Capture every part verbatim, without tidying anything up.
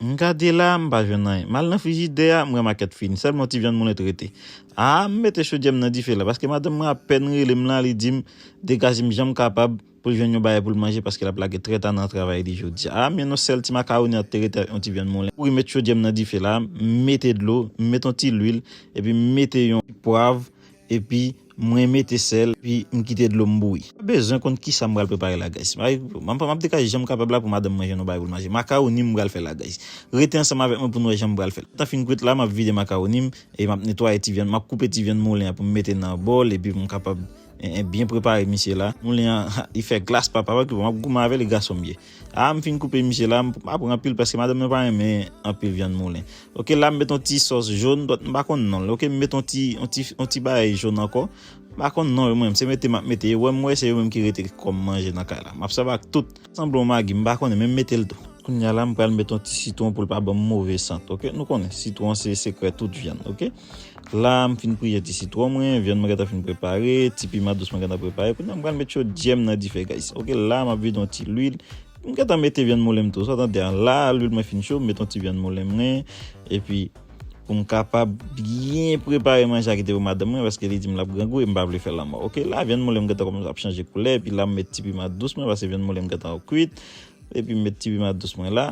M gade la, m pa jwenn anyen. M al nan frijidè a, m wè makèt fini. Sèlman yon ti vyann moulen t rete. A, m mete chodyè m nan dife la, paske madanm mwen apèn rele m la, li di m degaje m jan m kapab pou l jwenn yon bagay pou l manje, paske l ap lage trè ta nan travay li jodi a. A, men yon sèl ti makawoni an te rete ak yon ti vyann moulen. Kouri met chodyè m nan dife la, m mete dlo, m met yon ti lwil, epi m mete yon ti pwav, epi mwen mete sèl, epi m kite dlo m bouyi. Pa bezwen konn kisa m pral prepare la, guys. M ap, m ap degaje jan m kapab la pou madanm mwen jwenn yon bagay pou l manje. Makawoni m pral fè la, guys. Rete ansanm avèk mwen pou n wè jan m pral fè l. Tan fin kwit la, m ap vide makawoni m, e m ap netwaye ti vyann, m ap koupe ti vyann moulen an pou m mete nan bòl, epi pou m kapab, en, en, byen prepare misye la. Moulen an, li fè glas papa, m ap goumen avè l, e gason m ye. A, m fin koupe misye la, m pa pran anpil, paske madanm mwen pa renmen anpil vyann moulen. Oke, la m met yon ti sòs jòn, dòt m pa konn non l. Oke, m met yon ti, yon ti, yon ti bagay jòn ankò. M pa konn non yo mwen, se mete m ap mete. Yo wè m wè se yo menm ki rete kòm manje nan kay la. M ap sèvi ak tout. Sanble yon magi, m pa konnen, men m mete l tou. Kounye a la, m pral met yon ti sitwon pou l pa ban m move sant, oke? Nou konnen, sitwon se sekrè tout vyann, oke? La, m fin priye ti sitwon mwen, vyann mwen gentan fin prepare, ti piman dous mwen gentan prepare. Kounye a, m pral met chodyè m nan dife, guys. Oke, la, m ap vide yon ti lwil. M gentan mete vyann moulen m tou, sa w tande a. La, lwil mwen fin cho, m met yon ti vyann moulen mwen, epi pou m kapab byen prepare manje a kite pou madanm mwen, paske li di m l ap grangou e m pa vle fè lanmò. Oke, la, vyann moulen m gentan kòmanse ap chanje koulè, epi la, m met ti piman dous mwen, paske vyann moulen m gentan kwit, epi m met ti piman dous mwen la.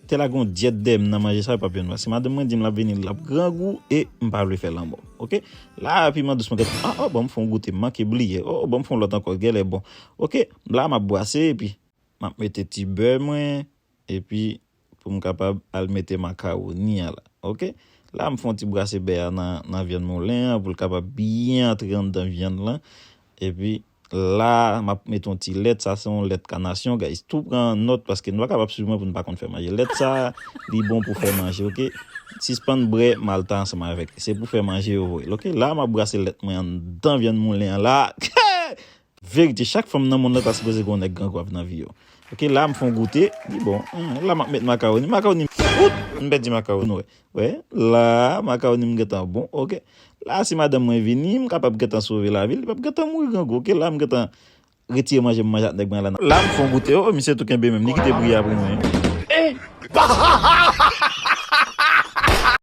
Te lage yon dyèt dèyè m nan manje sa, yo p ap jwenn mwen. Si madanm mwen di m l ap vini, l ap grangou e m pa vle fè lanmò. Oke? La, piman dous mwen gentan, ah, oh, ban m fè yon goute, m manke bliye. Oh, oh, ban m fè yon lòt ankò, gèlè bon. Oke? La, m ap bwase, epi m ap mete ti bè mwen, epi pou m kapab al mete makawoni an la. Oke? La, m fè yon ti brase bè a nan, nan vyann moulen an, pou l kapab byen antre anndan vyann lan. Epi, la, m ap mete yon ti lèt, sa se yon lèt kanasyon, guys. Tou pran nòt, paske nou pa kapab swiv mwen pou nou pa konn fè manje. Lèt sa, li bon pou fè manje, oke? Sispann bwè malta ansanm avèk li. Se pou fè manje yo voye l, oke? La, m ap brase lèt mwen anndan vyann moulen an la. Verite, chak fanm nan mond lan ta sipoze gen yon nèg grangou ap nan vi yo. Oke, la, m fè yon goute, li bon. Hmm, la, m ap met makawoni. Makawoni, out! M pèdi makawoni, wè. Wè, la, makawoni m gentan bon, oke. La, si madanm mwen vini, m kapab gentan sove lavi l, li p ap gentan mouri grangou, oke. La, m gentan retire manje m manje ak nèg mwen la. La, m fè yon goute, oh, misye tou kenbe menm, li kite bri a pou mwen.